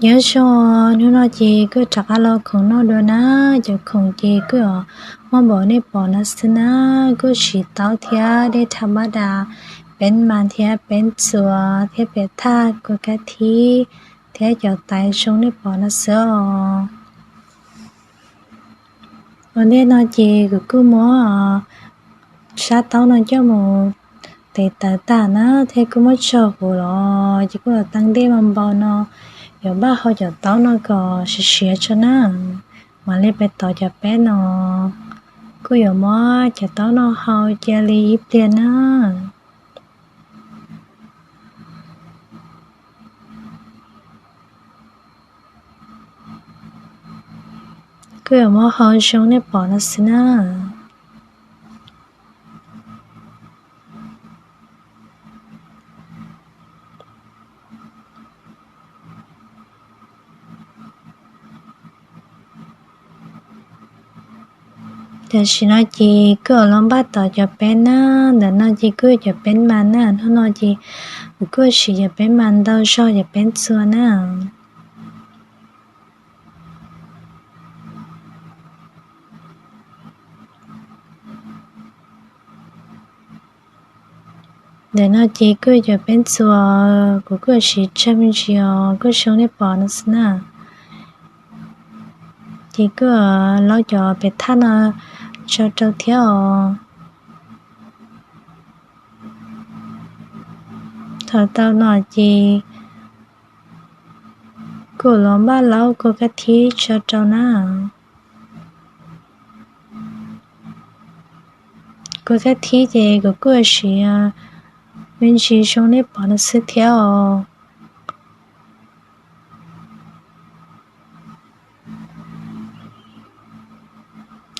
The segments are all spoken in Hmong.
Nyob zoo, hnub no ces kuj rov qab los khoom noj dua na. Cov khoom ces kuj muaj npaum nej pom no xwb na. Kuj siv taub thiab dej thas npab das, peeb mas thiab peeb txuas thiab piam thaj, kua kab thib thiab cov taiv zoo nej pom no xwb os. Ua ntej no ces kuv kuj muab sab taub no coj mus tev tawv tag na thiab kuj muab tsau huv los ces kuj los teeb dej npau npau no, yuav npaj hau cov taub no kom siav siav tso na. Mam li peb tov cov peb no, kuj yuav muab cov taub no hau cia li ib pliag na. Kuj yuav muab hau zoo nej pom no xwb na. Tam sim no ces kuj los npaj tov cov peb na. Ntawm no ces kuj cov peb mas na, hnub no ces kuv kuj siv cov peb mas ntau zog cov peb txuas na. Ntawm no ces kuj cov peb txuas, kuv kuj siv tsawg me ntsis os, kuj zoo nej pom no xwb na. Ces kuj laub cov piam thaj no tso rau thiab os. Thaum tau no ces kuj los npaj laub kua kab thib tso rau na. Kua kab thib ces kuv kuj siv me ntsis zoo nej pom no xwb thiab os.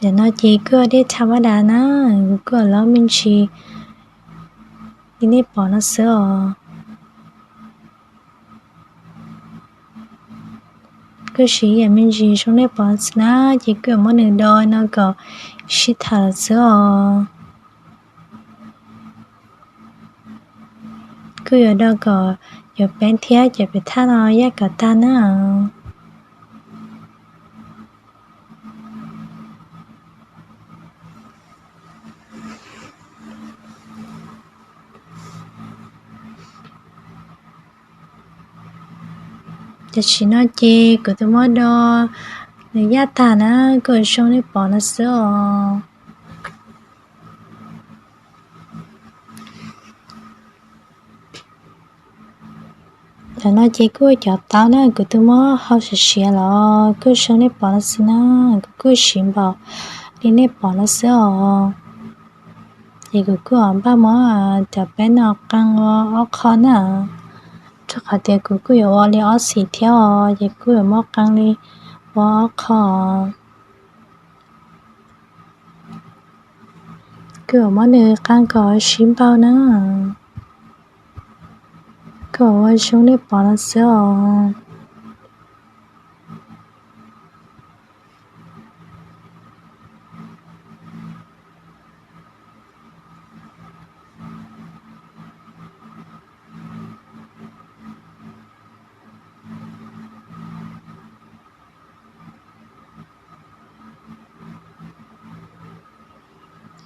Ntawm no ces kuj dej thas npab das na, kuv kuj laub me ntsis li nej pom no xwb os. Kuj siv ib yam me ntsis zoo nej pom no xwb na, ces kuj yuav muab nws do no kom sib tham lawm xwb os. Kuj yuav do kom cov peeb thiab cov piam thaj no yaj kom tag na. Tam sim no ces kuv twb muab do nws yaj tag na, kuj zoo nej pom no xwb os. Tam no ces kuj cov taub na, kuv twb muab hau siav siav los kuj zoo nej pom no xwb na, kuv kuj siv npaum li nej pom no xwb os. Ces kuv kuj npaj muab cov peb no qee ua ob qho na, rau qhov tias kuv kuj yuav ua li ob xim thiab os, ces kuj yuav muab qee li ua ob qho. Kuj yuav muab nws qee kom sib npaug na, kom ua zoo nej pom no xwb os.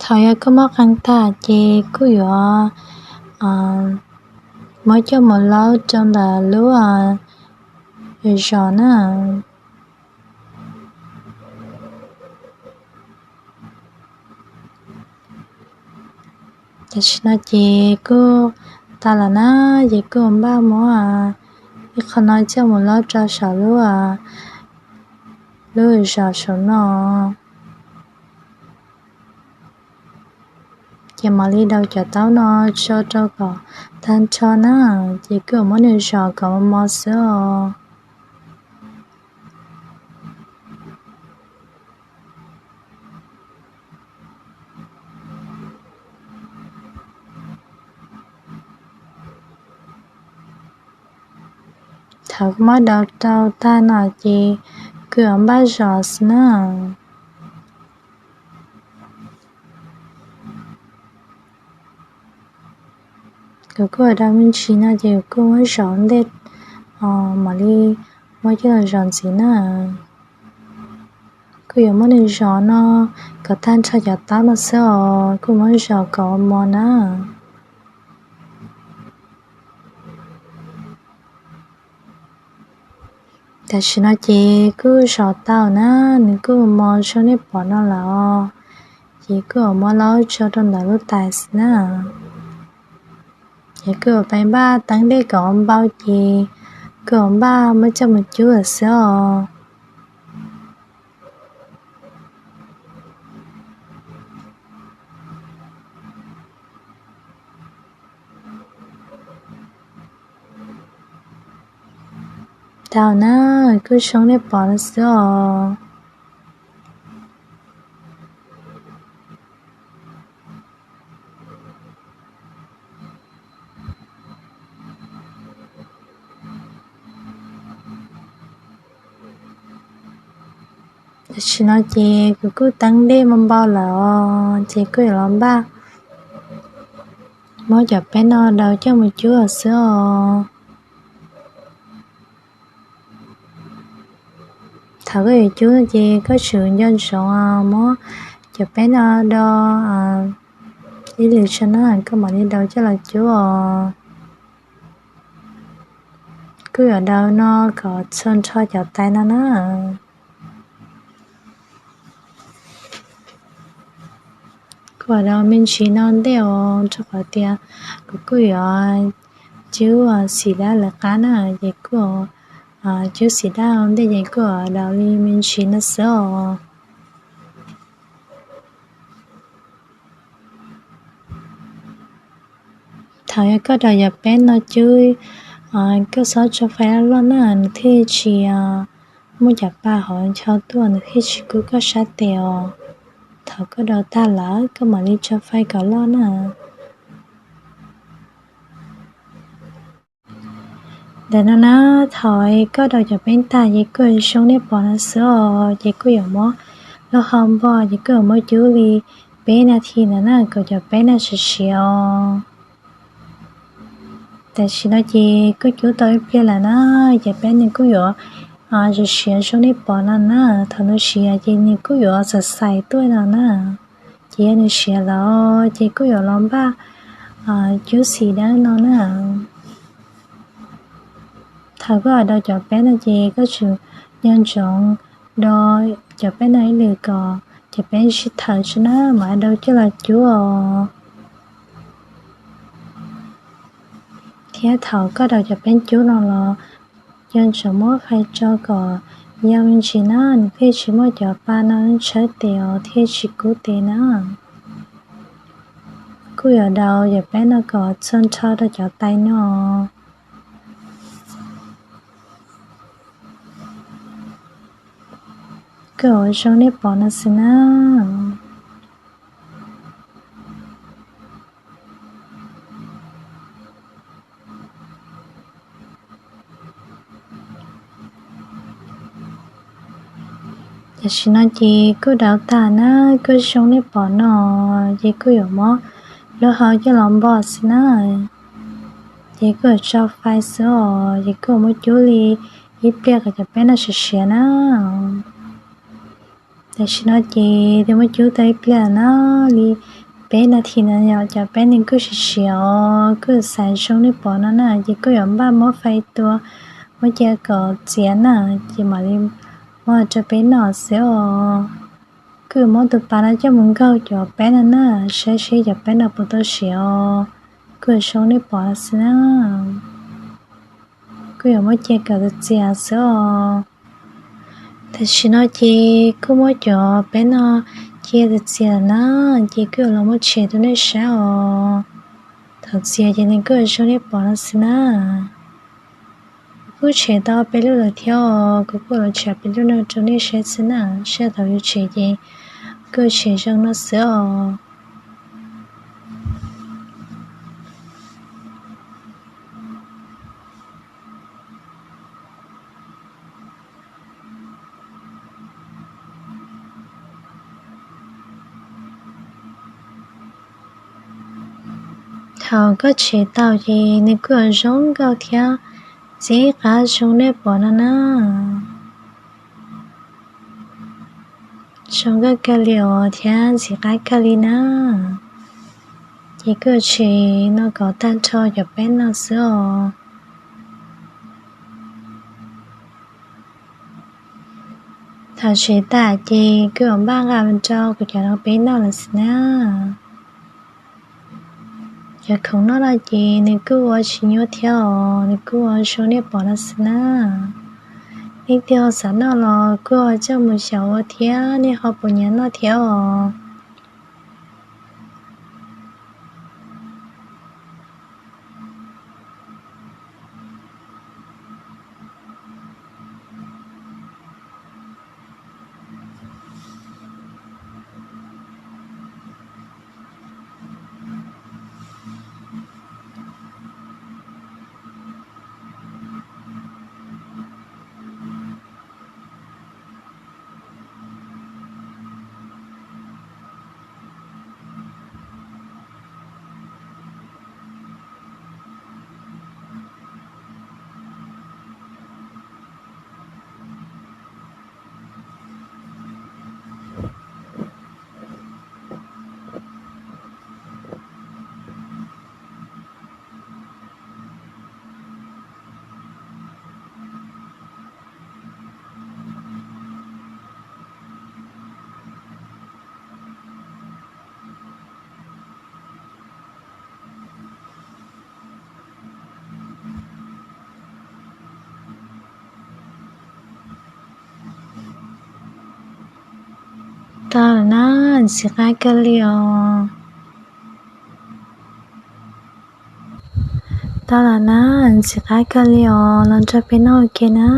Thaum yog koj muab qee tag ces kuj yuav muab coj mus laub rau ntawm lub zos na. Tam sim no ces kuj tas lawm na, ces kuj npaj muab ib qho no coj mus laub rau saum lub, lub zos saum no. Ces mam li daus cov taub no tso rau kom tag nrho na, ces kuj muab nws zom kom mos mos xwb os. Thaum muab daus rau tag no ces kuj yuav npaj zom xwb na. Kuv kuj daus me ntsis no ces kuv kuj muab zom ntej, mam li muab coj los zom ntxiv na. Kuj yuav muab nws zom no kom tag nrho cov taub no xwb os, kuj muab zom kom ua mos na. Tam sim no ces kuj zom tau na, nws kuj mos zoo nej pom no lawm os. Ces kuj yuav muab laub tso rau ntawm lub tais xwb na. Ces kuj yuav pib npaj teeb dej kom npau ces kuj yuav npaj muab coj mus cub lawm xwb os. Tau na, kuj zoo nej pom no xwb os. Tam sim no ces kuv kuj teeb dej npau npau lawm os, ces kuj yuav los npaj muab cov peb no daus coj mus cub lawm xwb os. Thaum koj yuav cub ces koj tsum nco ntsoov muab cov peb no do ib lwm tso na, koj mam li daus coj los cub os. Kuj yuav daus no kom txhua nrho cov tais no na. Kuv yuav daus me ntsis no ntej os, rau qhov tias kuv kuj yuav cub xim dab lawv qab na, ces kuj cub xim dab ntej ces kuj yuav daus li me ntsis no xwb os. Thaum yog koj daus cov peb no cub, koj txhob tso fais loj loj na, nws thiaj tsis muaj cov pa hauv ncho tuaj, nws thiaj tsis kub koj sab tes os. Thaum koj daus tag lawm koj mam li tso fais kom loj na. Ntawm no na, thaum koj daus cov peb tag ces kuj zoo nej pom no xwb os, ces kuj yuav muab lub hau npo ces kuj yuav muab cub li peb nas this ntawd na kom cov peb no siav siav os. Tam sim no ces kuj cub tau ib pliag lawm na, cov peb nws kuj yuav siav siav zoo nej pom no na. Thaum nws siav ces nws kuj yuav xav xais tuaj no na. Ces yog nws siav lawm ces kuj yuav los npaj cub xim dab no na. Thaum koj daus cov peb no ces koj tsum nco ntsoov do cov peb no ib lwm kom cov peb sib thawm tso na mam daus coj los cub os. Thiab thaum koj daus cov peb cub no los nco ntsoov muab fais tso kom yau me ntsis na, nws thiaj tsis muaj cov pa no tshawb tes os thiaj tsis kub tes na. Kuj yuav daus cov peb no kom txhua nrho rau cov tais no. Kuj yuav zoo nej pom no xwb na. Tam sim no ces kuj daus tag na, kuj zoo nej pom no, ces kuj yuav muab lub hau coj los npo xwb na. Ces kuj yuav tso fais xwb os, ces kuj yuav muab cub li ib pliag kom cov peb no siav siav na. Tam sim no ces twb muab cub tau ib pliag na, li peb nas this no yom, cov peb nws kuj siav siav os, kuj xav zoo nej pom no na, ces kuj yuav npaj muab fais tua, muab cia kom txias na, ces mam li muab rau peb noj xwb os. Kuj yuav muab tus pas no coj mus nkaug cov peb no na, saib seb cov peb no puas tau siav os. Kuj yuav zoo nej pom xwb na. Kuj yuav muab cia kom txias xwb os. Tam sim no ces kuj muab cov peb no cia txias na, ces kuj yuav los muab tshem rau nej saib os. Thaum txias ces nws kuj yuav zoo nej pom no xwb na. Kuv kuj tshem tau peb lub lawm thiab os, kuv kuj los tshem peb lub no rau nej saib xwb na, sij hawm thaum yus tshem ces kuj tshem zoo no xwb os. Thaum koj tshem tau ces nws kuj yuav zoo nkauj thiab Ntxim qab zoo nej pom no na. Zoo nkauj kawg li os thiab ntxim qab kawg li na. Ces kuj tsev no kom tag nrho cov peb no xwb os. Thaum tsev tas ces kuj yuav npaj nqa mus rau kuv cov no peb noj lawm xwb na. Cov khoom noj no ces nws kuj ua tsis nyuaj thiab os, nws kuj ua zoo nej pom no xwb na. Leej twg ho xav noj los kuj ho coj mus xyaum ua thiab, nej ho puas nyiam noj thiab os. Tau lawm na, ntxim qab kawg li os. Tau lawm na, ntxim qab kawg li os, los nrog peb noj ua ke na.